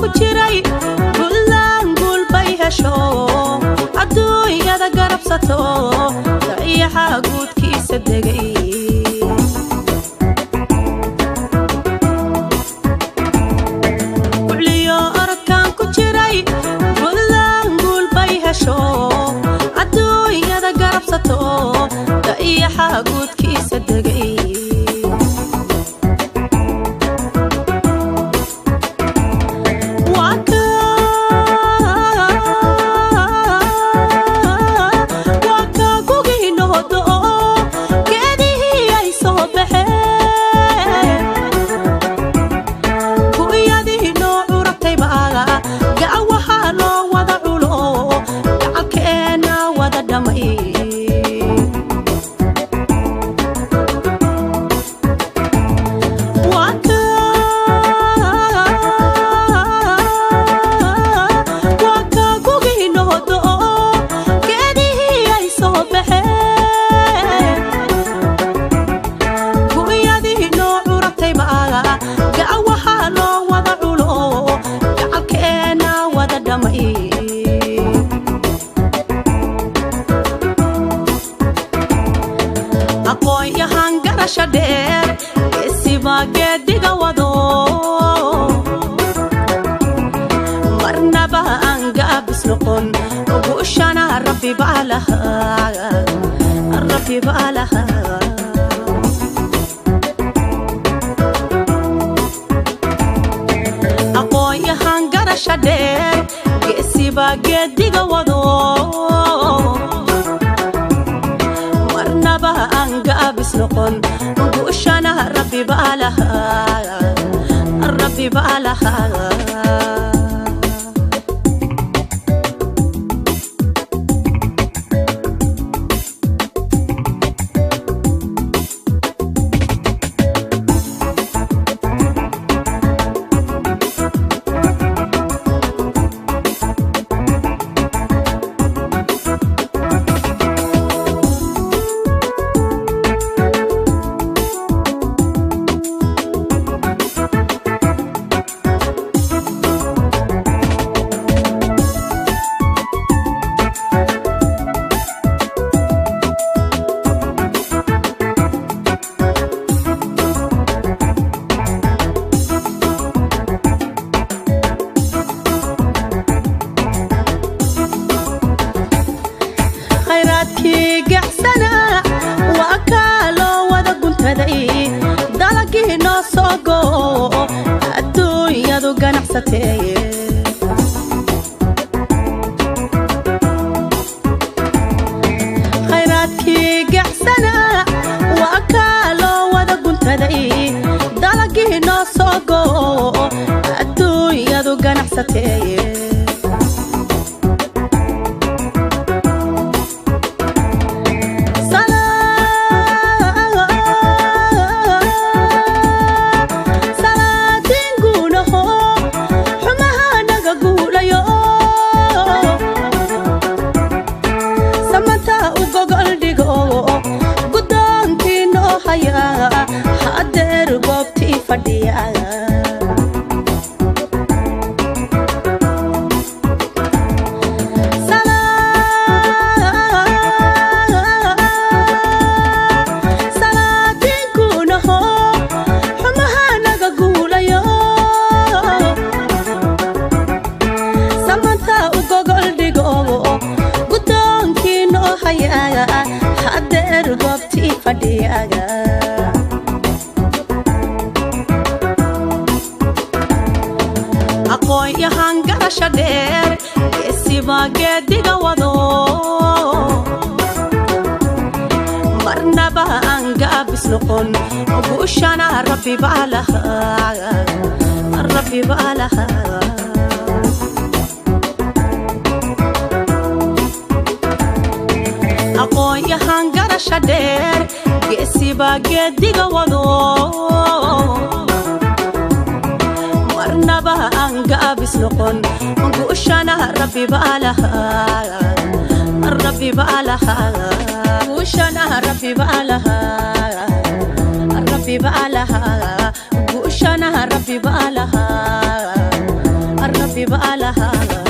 ku jiray Puntland guul bay hesho adduunyada garabsato dayaxa guudkiisa degay. Gucliyo orodkaan ku jiray Puntland guul bay hesho adduunyada garabsato dayaxa guudkiisa degay. Aqoon-yahan garasha dheer geesiba geediga wado marnaba aan gaabis noqon guushana Rabbi baa lahaa, Rabbi baa lahaa. Aqoon-yahan garasha dheer geesiba geediga wado marnaba aan gaabis noqon guushana Rabbi baa lahaa, Rabbi baa lahaa. Khayraadkii gacsana waa kaa loo wada guntaday dalagii noo soo go'o adduunyadu ganacsatee. Khayraadkii gacsana waa kaa loo wada guntaday dalagii noo soo go'o adduunyadu ganacsatee. Salaadiin guunaho xumaha naga guulayo samanta u gogol dhigo guddoonkii noo haya hadeer goobtii fadhiya. Salaadiin guunaho xumaha naga guulayo samanta u gogol dhigo guddoonkii noo haya hadeer goobtii fadhiya. Aqoon-yahan garasha dheer geesiba geediga wado marnaba aan gaabis noqon guushana Rabbi baa lahaa, Rabbi baa lahaa. Aqoon-yahan garasha dheer geesiba geediga wado marnaba aan gaabis noqon guushana Rabbi baa lahaa, Rabbi baa lahaa. Guushana Rabbi baa lahaa, Rabbi baa lahaa. Guushana Rabbi baa lahaa. lahaa.